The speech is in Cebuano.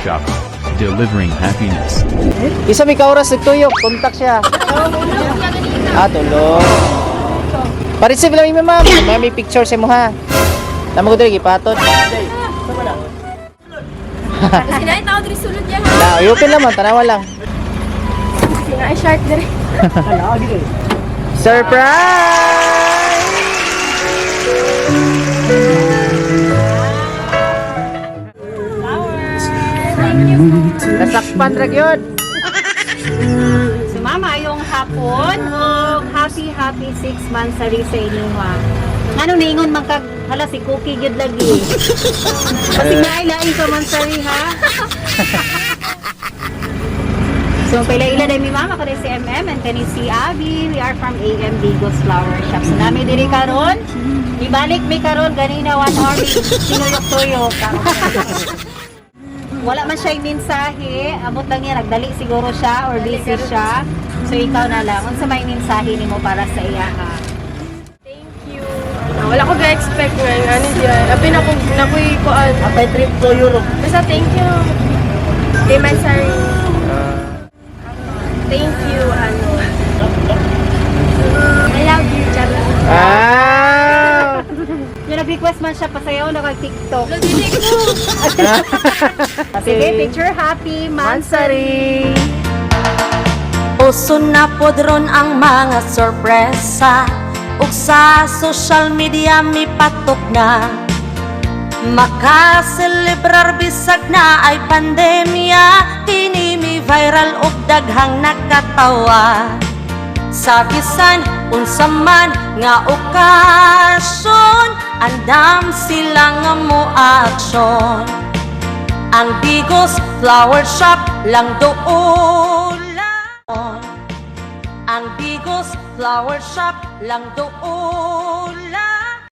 Shop. Delivering happiness. Isa may ka oras nagtuyok, contact siya. Ah, tulog. Pa-receive lang mi, ma'am. May picture sa imo ha. Tama ko diri gipatod. Kasi tao diri sulod niya ha. Na, open lang man, tanawa lang. Kasi na shark diri. Surprise! Nasakpan ra gyud. So mama, yung hapon o happy happy 6 months sa sa inyo ha. Ano niingon man kag hala si Cookie gyud lagi. Kasi naay lain ka man sari ha. So pila ila dai mi mama kani si MM and kani si Abby. We are from AM Digos Flower Shop. So nami diri karon. Ibalik mi karon ganina 1 hour mi tinuyok-tuyok. Wala man siya yung mensahe. Amot lang niya, nagdali siguro siya or busy siya. So ikaw na lang. Unsa may mensahe nimo para sa iya ha? Thank you. Ano, wala ko ga-expect nga ano diyan. Abi na ko nakoy kuan. Apay trip to Europe. Basta thank you. Kay Mansari. Thank you, ano. I love you, charot. Ah! Yung nag-request man siya pasayaw na kag TikTok. Dili ko. Sige, picture happy Mansari! Uso na pod ron ang mga sorpresa ug sa social media mipatok na. Makaselebrar bisag na ay pandemya. Kini mi viral ug daghang nakatawa. Sa bisan unsa man nga okasyon, andam sila nga mo aksyon. Ang Digos Flower Shop lang doon. Ang Digos Flower Shop lang doon.